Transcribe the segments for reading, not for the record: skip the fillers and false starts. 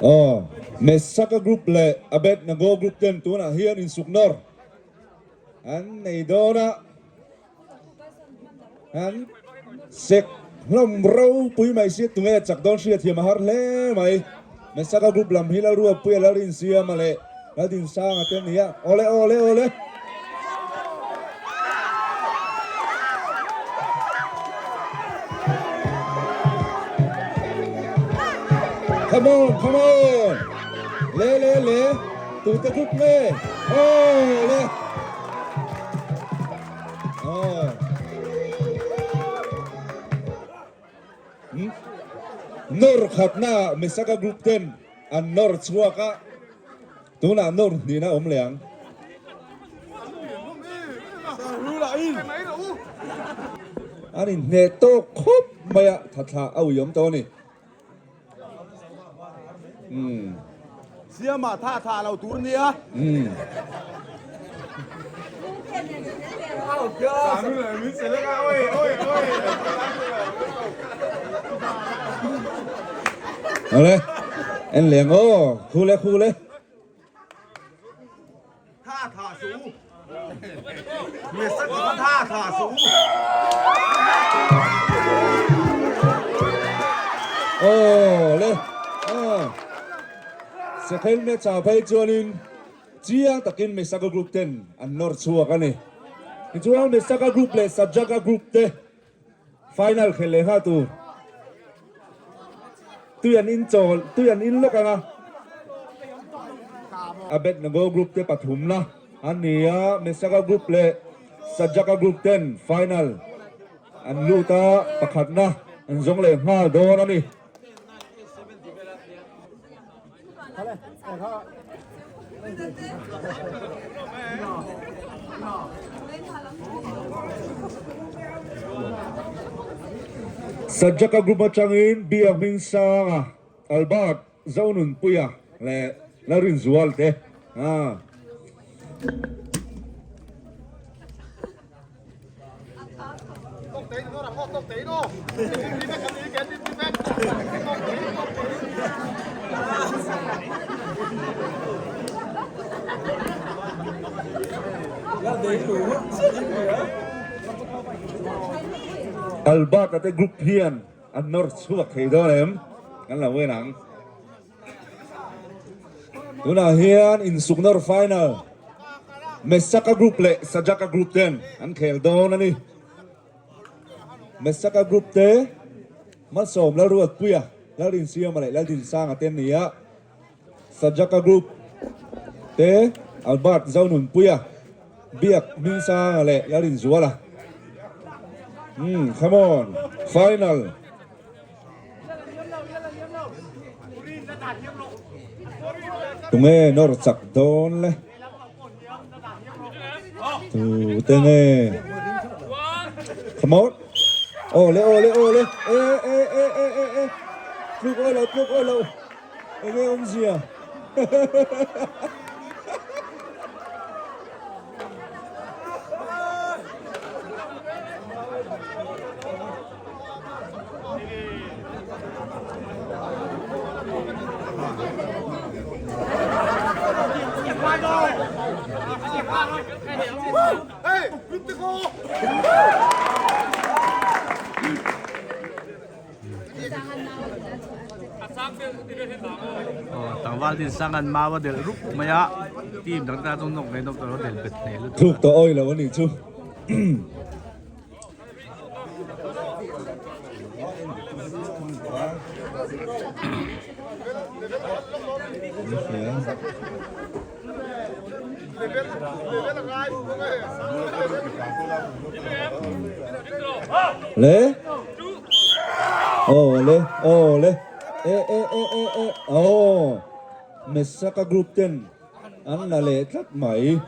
Aw, Mesaka Group leh Abednego Group ten tunah hian insuk nawr an nei dawn a, an sek hlawm ropui mai sia tunge chak dawn hriat thiam a har hle mai. Mesaka Group lam hi Lalruatpuia Lalrinsiama leh Laldinsanga te an ni a, awle awle awle. Come on, come on. Le le le. Tute group nge? Oh, le. Oh. Nawr khatna Mesaka group ten an nawr chhuak a. Tunah nawr hnihna awm leh ang. An inhneh tawk khawp mai a, thathla a ui awm tawh a ni. Umm. Siamah tha tha lo tur nia. Umm. Awle, en leng aw, khu le khu le. Tha tha su. Mesa ka tha tha su. Aw le, aw. Second match ah phei chuanin Chiang takin Mesaka Group ten an nawr chhuak a ni. Tichuan Mesaka Group leh Sajaka Group te final khelh leh nghal tur tui an in chawl tui an in lawk ang a. Abednego Group te pathumna an ni a, Mesaka Group leh Sajaka Group ten final an lut a, pakhatna an zawng leh nghal dawn a ni. Sajaka Group atangin Biak Hmingsanga, Albert Zonunpuia leh Lalrinzual te. Albert-a te group hian an nawr chhuak thei dawn em? Kan lo en ang. Tunah hian insuk nawr final Mesaka Group leh Sajaka Group ten an khel dawn a ni. Mesaka Group te Malsawm Lalruatpuia, Lalrinsiama leh Laldinsanga te an ni a. Sajaka Group te Albert Zonunpuia, Biak Hmingsanga leh Lalrinzuala. Umm come on final. Tunge nawr chak dawn le? Tute nge? Come on. Aw le aw le aw le. E e e e e e. Tluk awi lo tluk awi lo. Enge awmzia? Tlangval tin sang an mau a delh rup mai a, team dang te chu nawk ve nawk tawh a delh bet hle lutuk a. Thluk tawh awi lo a nih chu. Le Aw le aw le e e e e e aw Mesaka group ten an la leh tlat mai.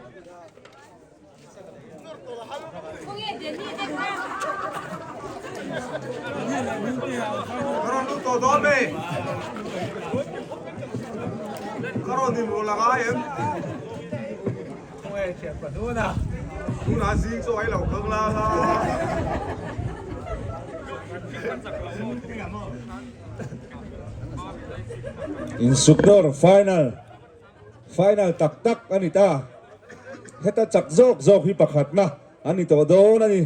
Insukdawr final final tak tak a ni ta. Heta chak zawk zawk hi pakhatna a ni tawh dawn a ni.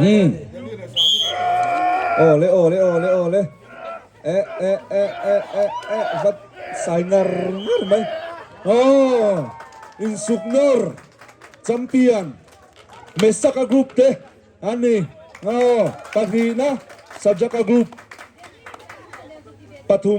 Hmm. Awle awle awle awle. E e e e e e vat sai ngar ngar mai. Oh, insuknawr champion Mesaka group te an ni. Oh, pahnihna Sajaka group pathum.